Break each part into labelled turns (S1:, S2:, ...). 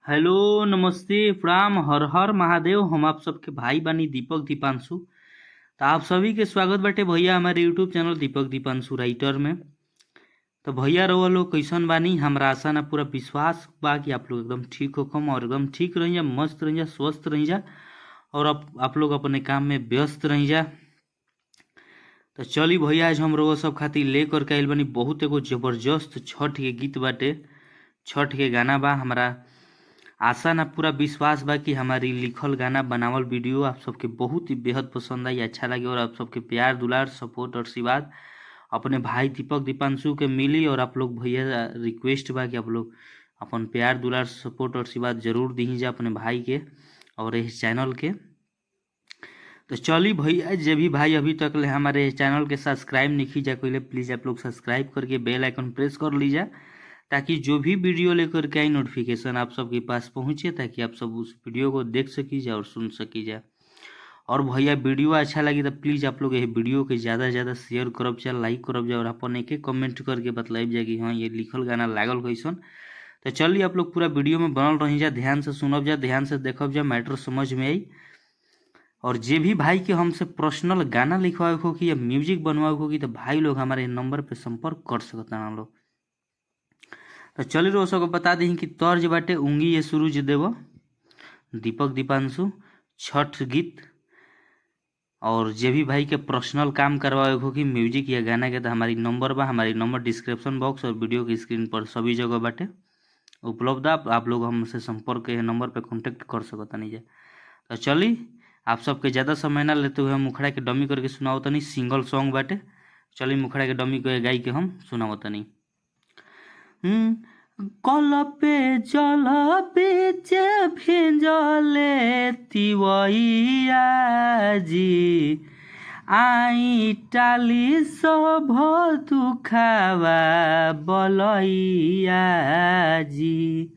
S1: Hello, नमस्ते, प्रणाम, हर हर महादेव। हम आप सबके भाई बानी दीपक दीपांशु। तो आप सभी के स्वागत बाटे भैया हमारे YouTube channel Deepak Deepanshu writer में। तो भैया रउआ लोग कैसन बानी? हमरा आशा ना पूरा विश्वास बा कि आप लोग एकदम ठीक होखम और एकदम ठीक रही जा, मस्त रही जा, स्वस्थ रही जा और आप लोग अपने काम में व्यस्त रही जा। तो चली भैया, आज हम रउआ सब खातिर ले करके आइल बानी बहुत एगो जबरदस्त छठ के गीत बाटे, छठ के गाना बा। हमरा आशा ना पूरा विश्वास बा कि हमारी लिखल गाना बनावल वीडियो आप सबके बहुत ही बेहद पसंद आई, अच्छा लगे और आप सबके प्यार दुलार सपोर्ट और आशीर्वाद अपने भाई दीपक दीपांशु के मिली। और आप लोग भैया रिक्वेस्ट बा कि आप लोग अपन प्यार दुलार सपोर्ट और आशीर्वाद जरूर दी जा अपने भाई के और इस चैनल के। तो चली भैया, जे भी भाई अभी तक ले हमारे चैनल के सब्सक्राइब नहीं जा कोई, प्लीज़ आप लोग सब्सक्राइब करके बेल आइकन प्रेस कर लीजिए ताकि जो भी वीडियो लेकर के आई नोटिफिकेशन आप सबके पास पहुंचे, ताकि आप सब उस वीडियो को देख सकीजा और सुन सकीजा। और भैया वीडियो अच्छा लगी तो प्लीज़ आप लोग ये वीडियो के ज़्यादा से ज़्यादा शेयर करब जा, लाइक करब जा और अपन एक एक कमेंट करके बतलाइब जा कि हाँ ये लिखल गाना लागल कैसन। तो चलिए आप लोग पूरा वीडियो में बनल रही जा, ध्यान से सुनब जा, ध्यान से देखब जा, मैटर समझ में आई। और जे भी भाई के हमसे पर्सनल गाना लिखवावे हो कि या म्यूजिक बनवावे हो कि तो भाई लोग हमारे नंबर पे संपर्क कर सकता लोग। तो चलिए रोज सबको बता दी कि तर्ज बाटे उंगी ये सूरज देव, दीपक दीपांशु, छठ गीत। और जे भी भाई के पर्सनल काम करवावे हो कि म्यूजिक या गाना के तो हमारी नंबर बा, हमारी नंबर डिस्क्रिप्शन बॉक्स और वीडियो के स्क्रीन पर सभी जगह बाटे उपलब्ध। आप लोग हमसे संपर्क के नंबर पर कॉन्टेक्ट कर सकता नहीं जा। तो चली आप सबके ज़्यादा समय ना लेते हुए हम मुखड़ा के डमी करके सुनाओ तनी, सिंगल सॉन्ग बाटे। चली मुखड़ा के डमी के गाई के हम सुनाओ तनी। कल पे जल बीचे भिजले तिवैया जी, आई टाली सब दुखावा बलैया जी।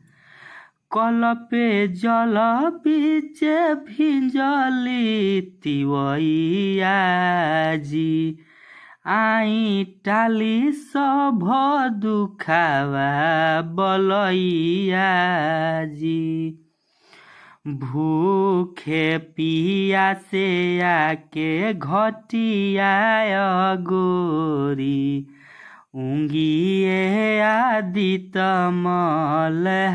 S1: कल पे जल बीचे भिजली तिवैया जी, आई टाली सब दुखावा बलैया जी। भूखे पिया से आके घटिया गोरी, उंगिए आदित मलहाली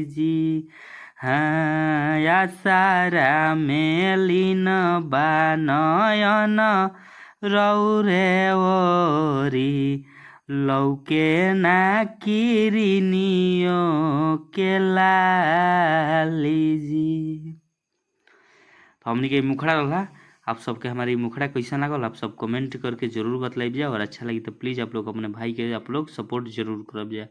S1: जी। हाँ या सारा मेलिन बानयन रौरे ओरी, लौके ना किरनियो के लाली जी। तो हमनी के मुखड़ा रहा, आप सबके हमारी मुखड़ा कैसा लागल आप सब कमेंट करके जरूर बतलाइब जा। और अच्छा लगी तो प्लीज़ आप लोग अपने भाई के आप लोग सपोर्ट जरूर करब जा।